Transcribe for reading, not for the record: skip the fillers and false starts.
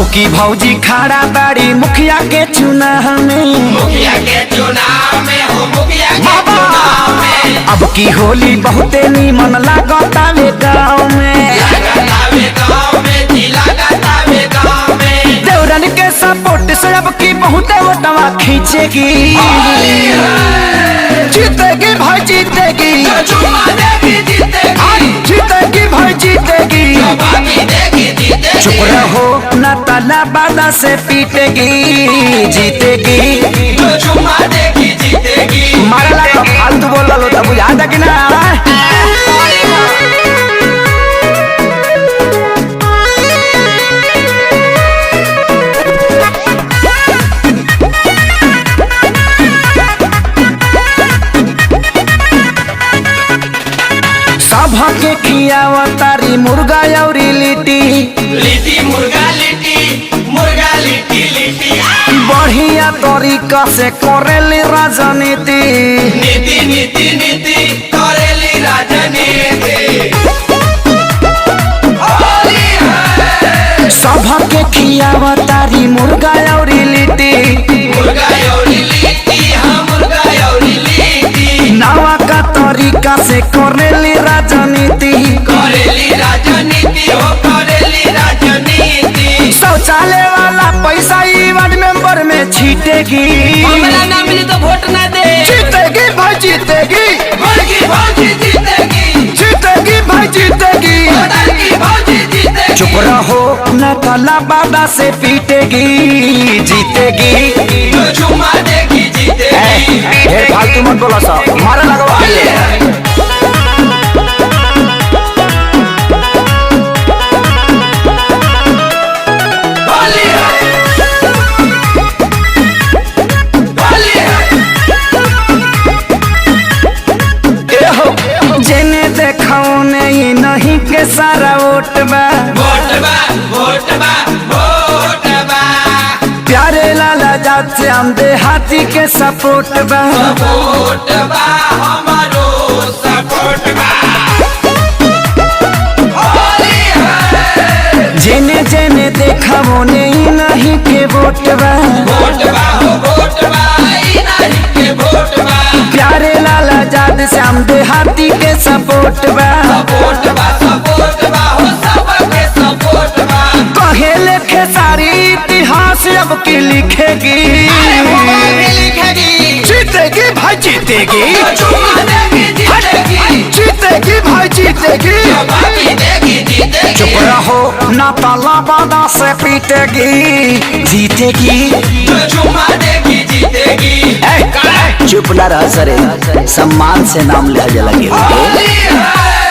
अब की भौजी खड़ा बाड़ी मुखिया के चुनाव में, मुखिया के चुनाव में हो, मुखिया के चुनाव में। अब की होली बहुते नीमन लागतावे गाँव में। लागतावे गाँव में जी, लागतावे गाँव में। देवरन के सपोर्ट से अब की बहुते वोटवा खींचेगी। जीतेगी भाई जीतेगी, चुमा देगी जीतेगी, जीतेगी भाई जीतेगी। बाकी देगी जीतेगी। चुप रहो न तला बादा से पीटेगी, जीतेगी। चुमा देगी जीतेगी। मारला तो फालतू बोलल हो तो बुझा दे कि ना। सबके खियावा तारी मुर्गा औरी लिट्टी, लिट्टी मुर्गा लिट्टी, मुर्गा लिट्टी लिट्टी। बढ़िया तरीका से करेली राजनीति। नीति नीति नीति करेली राजनीति। होली है। सबके खियावा तारी मुर्गा औरी लिट्टी, मुर्गा औरी लिट्टी, हाँ मुर्गा औरी लिट्टी। नवा का तरीका से करेली राजनीति। करेली राजनीति हो, करेली राजनीति। शौचालय वाला पैसा ई वार्ड मेंबर में छीटेगी। हमरा ना मिली तो वोट ना दे। जीतेगी भाई जीतेगी, बड़की भौजी जीतेगी, जीतेगी भाई जीतेगी। बड़की भौजी जीतेगी। चुप रहो न तला बाबा से पीटेगी, जीतेगी। चुमा देगी जीतेगी। ढेर फालतू मत बोला सब, मारे लगवा। होली है। होली है। जेने देखाओ नहीं नहीं के सारा वोट बा, वोटबा वोटबा वोटबा। प्यारे लाला जात से हम देहाती के सपोर्ट बा। सपोर्टबा हमारो सपोर्टबा। होली है। जेने जेने देखाओ नहीं नहीं के वोट बा, वोटबा हो वोटबा, ई नहीं के वोटबा। प्यारे लाला जात से हम देहाती के सपोर्ट बा। सपोर्टबा सपोर्टबा हो सबके सपोर्टबा। कहे लेखे सारी इतिहास अब की लिखेगी। लिखेगी। जीतेगी भाई जीतेगी, चुमा देगी जीतेगी, जीतेगी भाई जीतेगी। बाकी देगी जीतेगी। चुप रहो ना ताला बादा से पीटेगी, जीतेगी। चुमा देगी जीतेगी। चुप ना रह सरे, सम्मान से नाम लिया लगे। होली है।